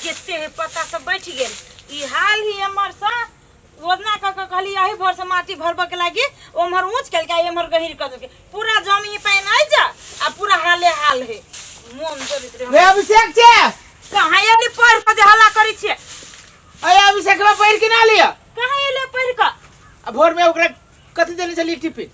केते हे पत्ता सब बैठ गेल। ई हाल ही एम्हर से ओजना कऽ के कहली एही भर से माटी भरबऽ के लागी, ओम्हर ऊँच केलकै, एम्हर गहीर कऽ देलकै। पूरा जमी पानि आइ जा आ पूरा हाले हाल हे। मोन जरित रहे। रे अभिषेक छे। कहाँ एली पढ़ के जे हल्ला करै छियै? अरे अभिषेकवा पढ़ के ना लिया। कहाँ एले पढ़ के? आ भोर में ओकरा कथी देने छली टिफिन?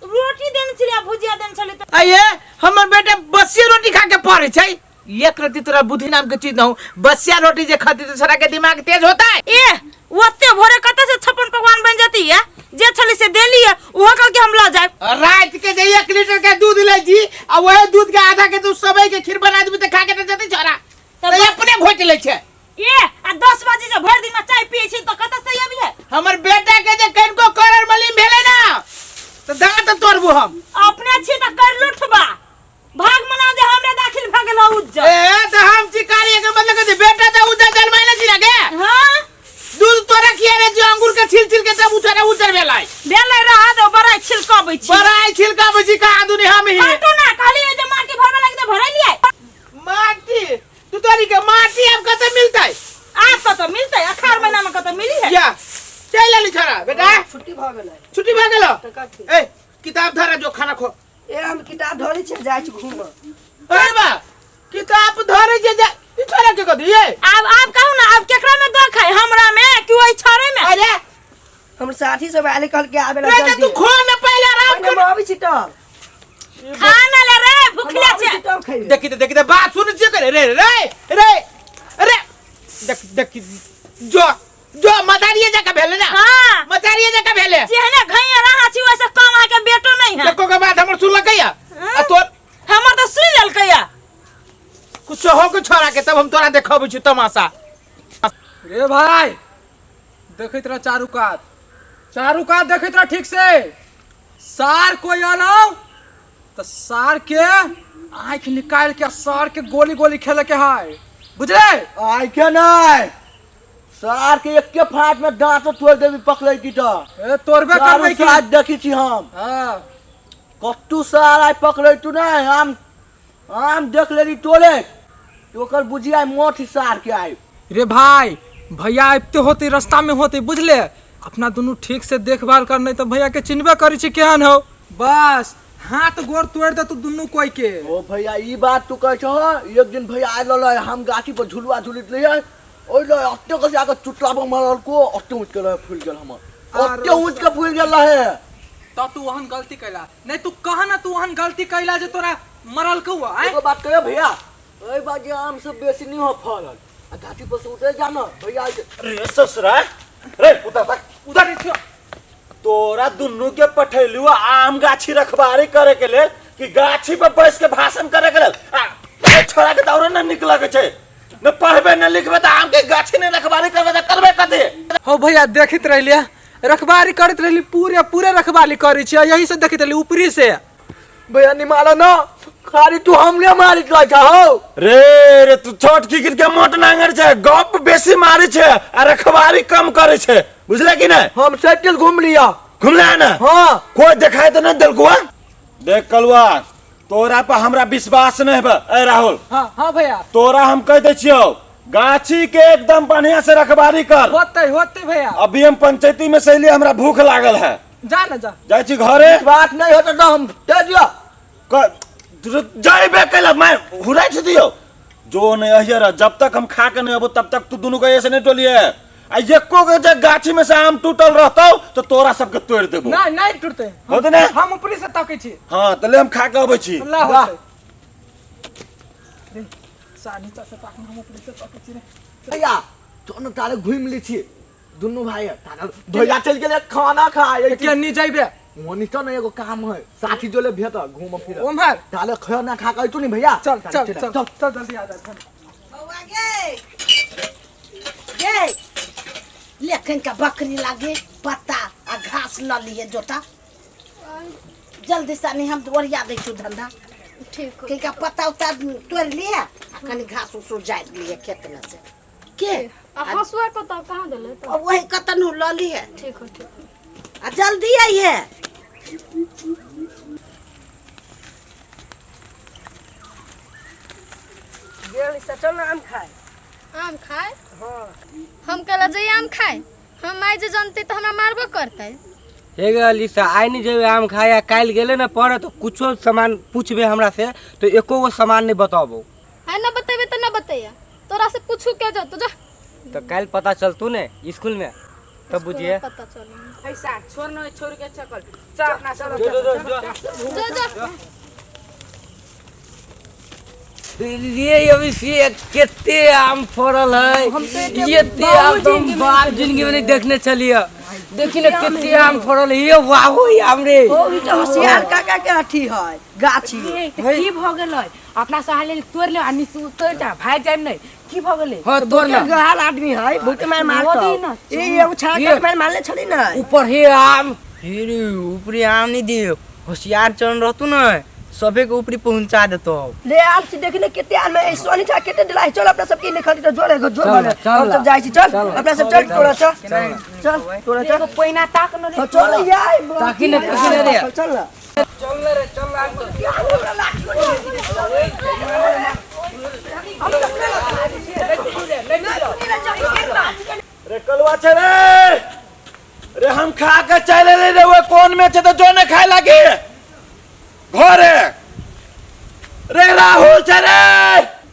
रोटी देने छलियै आ भुजिया देने छलियै तऽ। अये हमर बेटा बसिया रोटी खा के पढ़े छै। एक रति तोरा बुद्धि नाम के चीज न हो। बसिया रोटी जे खाती तो छोरा के दिमाग तेज होता है। ए ओते भोरे कतऽ से 56 पकवान बन जाती है? जे छली से देली है, उहो कल के हम ल जाए। रात के जे 1 लीटर के दूध ले जी आ वही दूध के आधा के तू सबई के खीर बना देबी त खा के त जते छोरा। तब त अपने घोट ले छै। ए आ 10 बजे जे भरि दिन में चाय पिए छी त कतऽ से अबी है? हमर बेटा के जे कनको करर मलिम भेले ना त दांत तोड़बू हम। अपने छी त कर लुठबा भाग मना जे हमरे दाखिल भ गेल उज्जर। ए त हम चिकारी के मतलब कथी बेटा त उज्जर जन्माइले छी ना के? हां दूध तोरा किया रे जो अंगूर के छिल छिल के तब उठा उज्जर भेलै। भेलै रहा दो बड़ाई छिलकबै छी। बड़ाई छिलकाबै छी कहाँ दुनी हम ही। हटू ना कहलिए जे माटी भरबे लागि त भरलियै। माटी तू तोरी के माटी अब कतऽ मिलतै? आब कतऽ मिलतै? अखाड़ महीना में कतऽ मिली है? या चल आली छोरा बेटा। छुट्टी भऽ गेलै। छुट्टी भऽ गेलो? तऽ कथी? ए किताब धरा जो खाना खो। ए हम किताब धरै छियै जाइ छी घूमऽ। अरे बा किताब धरे जे जा ई छोरा के कथी ये? आब आब कहू ना आब केकरा में दुख है, हमरा में कि ओइ छोरे में? अरे हमर साथी सब आयल कहल के आबे ला रे जल्दी। तू खो ना पहले आराम पहिले कर। हम आबै छी तब। खाना ले रे हम भुखले आबै छे। छी तब खैबै। देखी त देखी त बात सुन छियै करे रे रे रे रे देख देखी जो जो मदारिये जका भेले ना। हां मदारिये जका भेले। जेहने घैया रहा छी ओइसे कम अहाँ के बेटो नहीं है। एको के बात हमर सुनलकै या? आ तोर हमर तो सुन लेलकै या। कुछ हो के छोरा के तब हम तोरा देखबै छी तमाशा। रे भाई देखैत रह चारू कात, चारू कात देखैत रह ठीक से। सार कोई आलो तो सार के आँख निकाल के सार के गोली गोली खेले के है, बुझले? आँख नहीं सार के एके फाट में दांत तोड़ देबी पकड़ै की त। ए तोड़बे चारू करबै की? साइड देखै छी हम। हाँ। कत्तू सार आइ पकड़ै तू नहीं, आम आम देख लेली तोड़े तो ओकर बुझिया मोठ सार के आइ। रे भाई भैया आबिते होते रास्ता में होते, बुझले? अपना दुनू ठीक से देखभाल कर, नहीं तो भैया के चिन्हबे करै छी केहन हो। बस हाथ गोर तोड़ दे तू दुनू कोई के। ओ भैया ई बात तू कहै छह, एक दिन भैया आयल रहलै, हम गाछी पर झुलुआ झुलित रहियै, ओहि लए अते कसे आके चुटला पर मारल को अते ऊँच के रहे फूलि गेल हमर, अते ऊँच के फूलि गेल रहे। तब तू ओहन गलती कैला नहीं, तू कह ना तू ओहन गलती कैला जे तोरा मरल को आय। एगो बात कहियो भैया, एहि बार जे आम सब बेसी नहीं हो फड़ल आ गाछी पर से उतरि जा ना भैया। रे ससुरा रे उतर तक उधर ही तोरा दुनू के पठेलू आम गाछी रखवारी करे के लेल कि गाछी पर बैस के भाषण करे के लेल? आ छोरा के दौरे न निक लगे छै, न पढ़बे न लिखबे त आम के गाछी ने रखवारी करबे त करबे कथी? हो भैया देखित रहलिए रखवारी करत रहली, पूरे पूरे रखवारी करै छियै, यही से देखित रहली ऊपरी से। भैया निमाला ना खाली तू हमने मारी रह हो। रे रे तू छोट की के मोट नांगर छै, गप बेसी मारे छै आ रखवारी कम करे छै, बुझले कि नहीं? हम साइकिल घूम लिया। घूमला ना? हाँ। कोई देखाई तो नहीं देलको? देख कलुआ तोरा पर हमरा विश्वास नहीं बा। ए राहुल। हाँ हाँ भैया। तोरा हम कह दे छियो गाछी के एकदम बढ़िया से रखवारी कर। होते होते भैया। अभी हम पंचायती में सहेली हमरा भूख लागल है। जा ना जा। जाय छी घरे। बात नहीं होता तो हम दे दियो। जाइबे कैला मैं हुराइ छी दियो। जो नहीं अहिए रह, जब तक हम खा के नहीं अबो तब तक तू दुनू के ऐसे नहीं टोलिए। आ एको के जे गाछी में से आम टूटल रहतौ तो तोरा सबके तोड़ देबो। नहीं नहीं टूटते। होते ना? हम ऊपरी से ताकै छी। हाँ, त ले हम खा के अबै छी। ला होते। रे, सा नीचा से ताक, हम ऊपरी से ताकै छी रे। भैया, दोनों तारे घूम ली छी। दुनू भाई है, तारे भैया चल गेलै खाना खाए। के नी जाइबे? मोनी तो नहीं एगो काम है, साथी जोले भेट घूम फिर। ओम्हर। ताले खाना खा के तू नहीं भैया। चल, ताले चल, चल, चल, चल। चल, जल्दी आ जा, चल। बौआ गे। गे। लेखन का बकरी लागे पत्ता आ घास ल लिए जोता। जल्दी से नहीं हम ओरिया दै छु धंधा। ठीक। के का पत्ता उत्ता तोड़ लिए आ कनी घास उस जाय लिए खेत में से। के? आ हंसुआ कतऽ कहाँ देले तो? अब वही कतनु ल लिए। ठीक हो, ठीक हो। आ जल्दी आइए। गेल से चल आम खाए। आम खाए हम कहला जइए आम खाए हम आइ जे जानते तऽ हमरा मारबो करतै हे गे अलीसा आइ नहीं जेबे आम खाए आ काल्हि गेले ना पड़े तो कुछो सामान पूछबे हमरा से तो एको गो सामान नहीं बताबो आइ न बतेबे तऽ न बतैया तोरा से पूछू के जो तो जा तो काल्हि पता चलतू ने स्कूल में तब बुझिए पता चली ऐसा छोड़ न छोड़ के चकल चल अपना सब जो जो जो जो जो जो ये अभी से केते आम फड़ल है ये आम तो हम बाप जिंदगी में नहीं देखने चलिए देखी ना केते आम फड़ल है ये वाह हो आम रे ओ ई तऽ होशियार काका के अथी है गाछी की भ गेलै अपना सहाले तोड़ ले आ नीचे उतर जा भाग जाइम नहीं की भ गेलै हाँ तोड़ ना गहाल आदमी है बहुते मार मारतो ना, ई एगो छाड़ा ये। के मार मारले छली ना ऊपर हे आम फिर ऊपरी आम नहीं दियो होशियार चरण रहतू ना सभे के ऊपरी पहुंचा देतो ले आल छी देखी ने केते आम है सोनी चा केते दिलाई चल अपना सबके नहीं खरीद जोर है जोर चल, बोले चल। हम सब जाइ छी चल चल। अपना सब चल तोरा चल चल तोरा चल एगो पैना ताक न रे हाँ, चल यार ताकी ने, ताकी ने रे। चल ना चल रे चल रे कलवा छै रे रे हम खा के चल एले रे वो कोन में छै त जो ने खाए लागी घरे रे राहुल छै रे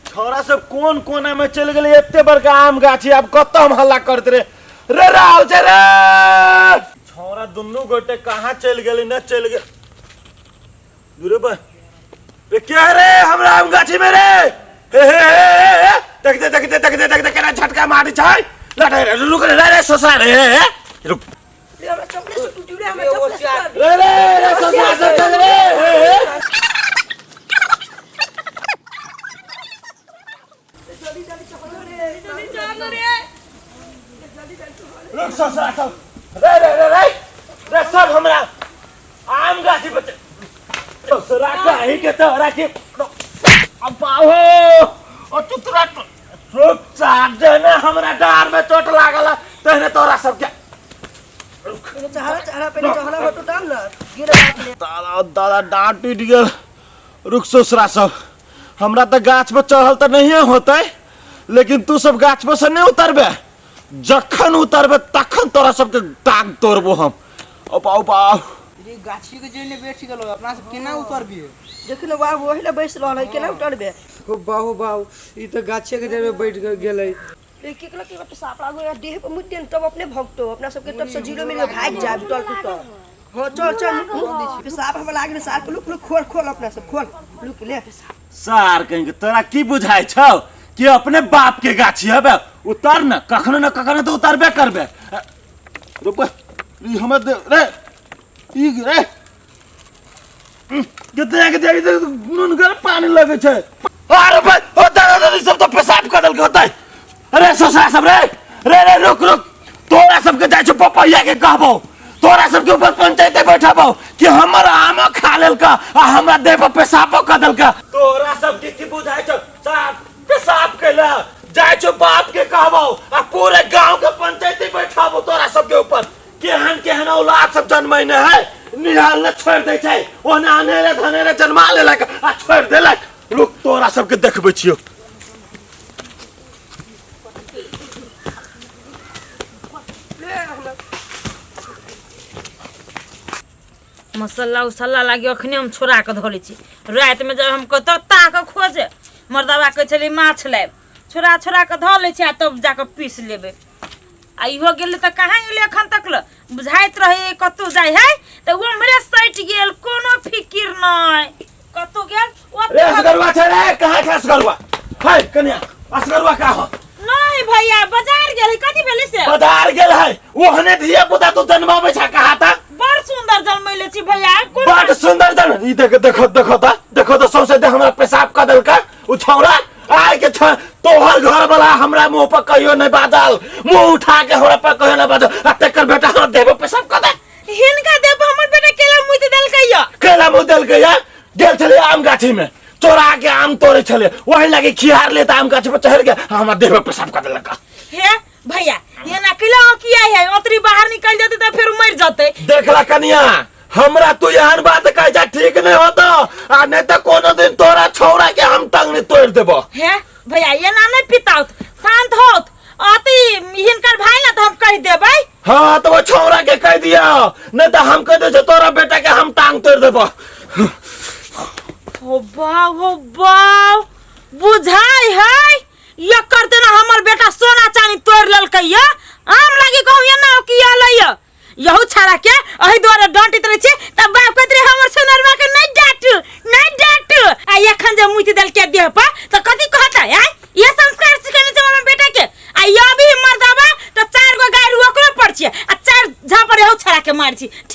छोरा सब कोन कोना में चलि गेलै एते बड़का आम गाछी आब कतऽ हम हल्ला करत रे रे राहुल छै रे छोरा दुनू गोटे कहाँ चलि गेलै न चलि गेल रे बा रे क्या रे हमरा आम गाछी में रे हे हे हे हे, हे देख दे देख दे देख दे देख दे केना झटका मारी छै लटे रे रुक रे रे ससुरा रे हे, हे रुक रे हमरा चपले से टूटी रे हमरा चपले से टूटी। रे रे रे ससुरा सब चल रे हे हे रुक ससुरा सब रे रे रे रे रे सब हमरा आम गाछी पर ससुरा कहीं के तोरा के अब हो ओ तू तोरा रुक चार जने हमरा डार में चोट लागल है, तहने तोरा सबके चहरा चहरा पहिले चहरा हटो तब न गिर बाप रे दादा दादा डाँट टूट गेल रुक ससुरा सब हमरा तऽ गाछ पर चढ़ल तऽ नहिए होतै लेकिन तू सब गाछ पर से नहि उतरबे जखन उतरबे तखन तोरा सबके टांग तोड़बो हम औपा औपा रे गाछी के जड़ने बैठ गेलो अपना सब केना उतरबिए देखिन वाह ओहि ले बैस रहल है केना उतरबे हो बाहु बाहु ई तो गाछे के जड़ में बैठ गेलै रे केकरा के पेशाब लागो या देह पर मुद देन तब अपने भगतो अपना सबके तब से जीरो में भाग जाब टल टूटल हाँ चल चल पेशाब हमरा लागल सार के लुक लुक खोल खोल अपना सब खोल लुक ले सार कहीं के तोरा की बुझाइ छौ कि अपने बाप के गाछी हबे उतर न कखनो न कखनो तऽ उतरबे करबे रुक ई हमर दे रे ई रे कितने के देख नून गर पानी लगे छै अरे भाई ओ दादा दादी सब तो पेशाब कर देलकै होतै अरे ससुरा सब रे रे रे रुक रुक तोरा सबके जाइ छौ पपैया के कहबो तोरा सबके ऊपर पंचायते बैठाबो कि हमर आमो खा लेलका आ हमरा देह पर पेशाबो कर देलका तोरा सबके की बुझाइ छौ साफ पेशाब कैला जाइ छौ बाप के कहबो आ पूरे गांव के पंचायती बैठाबो तोरा सबके ऊपर केहन केहन औलाद सब जन्मैने है निहाल ने छोड़ि दै छै ओहने अनेरे धनेरे जन्मा लेलक आ छोड़ि देलक रुक तोरा सबके देखबै छियौ मसाला उसल्ला लागी अखने हम छोड़ा कऽ धऽ लै छी रातिमे जब हम कतऽ ताकऽ खोजे मर्दबा कहै छलै माछ लाबि छोड़ा छोड़ा कऽ धऽ लै छी आ तब जाकऽ पीस लेबै आ इहो गेलै तऽ कहाँ गेलै एखन तक ल बुझाइत रहै कतहु जाइ है तऽ उम्हरे सटि गेल कोनो फिकिर नहि कतहु गेल रे ओतऽ असगरुआ छै रे कहाँ छै असगरुआ है कन्या असगरुआ कहाँ हो नहि भैया बाजार गेल है कथी भेलै से बाजार गेल है ओहने धिया पुता तू जन्माबै छै कहाँ ता बड़ सुन्दर जन्मैले छी भैया कोन बड सुन्दर जन्म ई देख देखो देखो ता देखो तो सौंसे देह हमरा पेशाब कऽ देलका उ छौड़ा आइ के छ तोहर घर वाला हमरा मुंह पर कहियो नहीं बाजल मुंह उठा के हमरा पर कहियो नहीं बाजल आ तेकर बेटा हमरा देह पर पेशाब कऽ दे हिनका देव हमर बेटा केला मुइत देलकै या केला मुँह देलकै या गेल छलै आम गाछी में चोरा के आम तोड़े छलै वही लागी खिहार ले आम गाछी पर चढ़ के हमरा देह पर पेशाब कऽ देलक हे भैया एना कैला किया है ओतरी बाहर निकल जेतै तऽ फेर मरि जेतै देखला कनिया हमरा तू एहन बात कहै छै ठीक नहीं होतो आ नहीं तऽ कोनो दिन तोरा छौड़ा के हम टंगनी तोड़ देबो हे भैया एना नहीं पिताउत शांत हाँ तो वो छौरा के कह दिया, नहीं तो हम कह दे छो तोरा बेटा के हम टांग तोड़ देबो। हो बाव, हो बाव, बुझाई है एकर तेना हमर बेटा सोना चानी तोड़ लेलकै या। आम लागी कहू ये ना कि आलै यहू छाड़ा के अही दुआरे डांटित रहे छी तब बाप कहत रहे हमर सोनरवा के नहीं डांटू, नहीं डांटू। आ एखन जे मुति देलकै देह पर त कथी कहता आय? ये संस्कार सिखेने छै हमर बेटा के। आ ये अभी मर्दाबा त 4 गो गारि ओकरो पर छियै आ 4 झापर यहू छाड़ा के मार छी। ठीक।